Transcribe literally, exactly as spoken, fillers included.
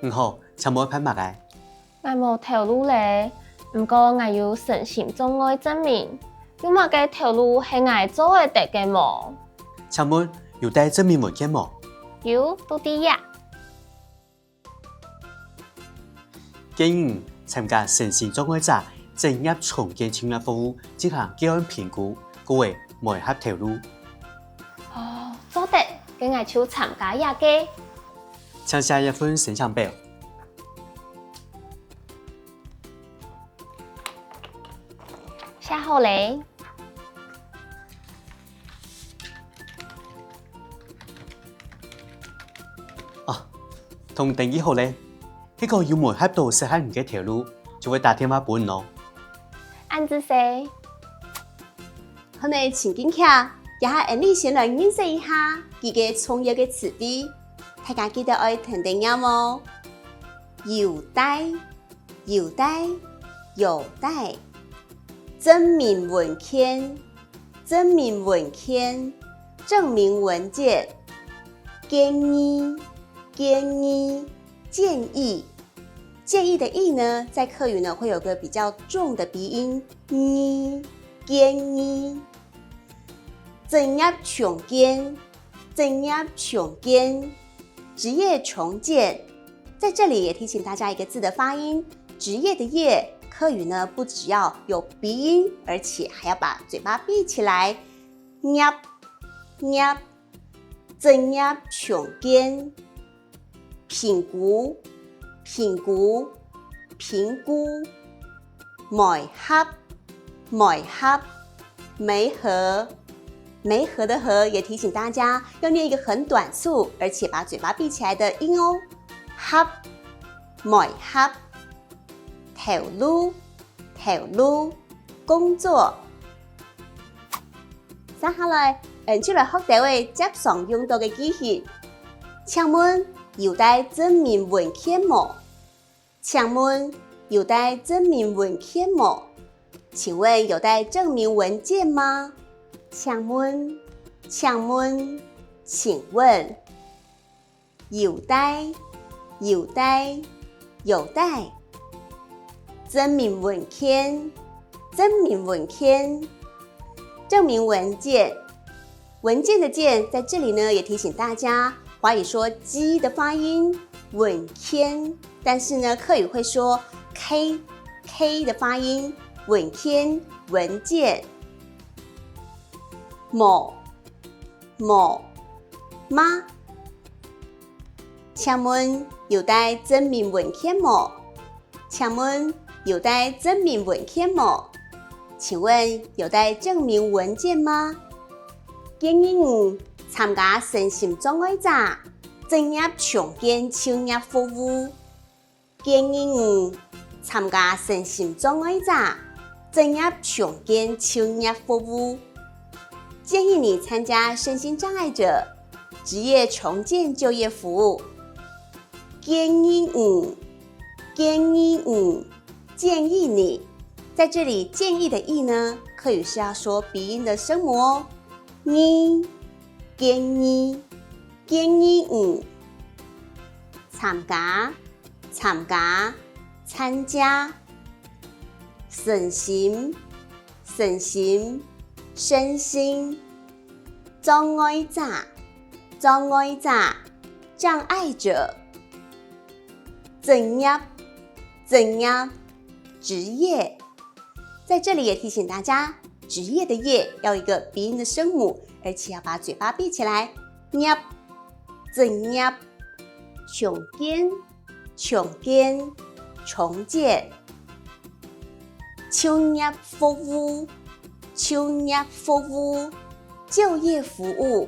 你好，請問辦麼个？𠊎無頭路咧，毋過𠊎有身心障礙證明，有麼个頭路係𠊎做會得个無？請問有帶證明文件無？有，在這。建議你參加身心障礙者職業重建就業服務進行個案評估，故而無合頭路。哦，做得，該𠊎就參加這个。請寫這份申請表。 寫好咧。哦，同你登記好咧。如果有無合到適合你个頭路，就會打電話分你哦。恁仔細。好咧，情境劇，這下𠊎俚先來認識一下幾個重要个詞彙，大家記得愛跈等唸哦。有帶， 有帶，有帶。證明文件，證明文件，證明文件。建議，建議，建議。建議的議呢，在客語呢會有個比較重的鼻音，議，建議。職業重建，職業重建。 職業重建，在這裡也提醒大家一個字的發音，職業的業，客語呢不只要有鼻音，而且還要把嘴巴閉起來。業，業，職業重建。評估，評估，評估。 媒合，媒合，媒合。媒合的合也提醒大家要念一個很短促，而且把嘴巴閉起來的音哦。合，媒合。頭路，頭路，工作。接下來，𠊎俚就來學兜仔輒常用到个句型。請問有帶證明文件無？ 請問有帶證明文件無？請問有帶證明文件嗎？請問，請問，請問。有帶，有帶，有帶。證明文件，證明文件。證明文件， 文件的件在這裡呢，也提醒大家，華語說G的發音，文件，但是呢，客語會說K，K的發音，文件，文件。無，無，嗎？請問有帶證明文件無？ 請問有帶證明文件無？請問有帶證明文件嗎？建議你參加身心障礙者職業重建就業服務。建議你參加身心障礙者職業重建就業服務。建議你參加身心障礙者職業重建就業服務。 建議你，建議你，建議你。在這裡，建議的議呢，客語是要說鼻音的聲母哦。議，建議，建議你。參加，參加，參加。身心，身心，身心。障礙者，障礙者，障礙者。 職業，職業，職業。在這裡也提醒大家，職業的業要一個鼻音的聲母，而且要把嘴巴閉起來。業，職業，重建，重建，重建。就業服務，就業服務，就業服務。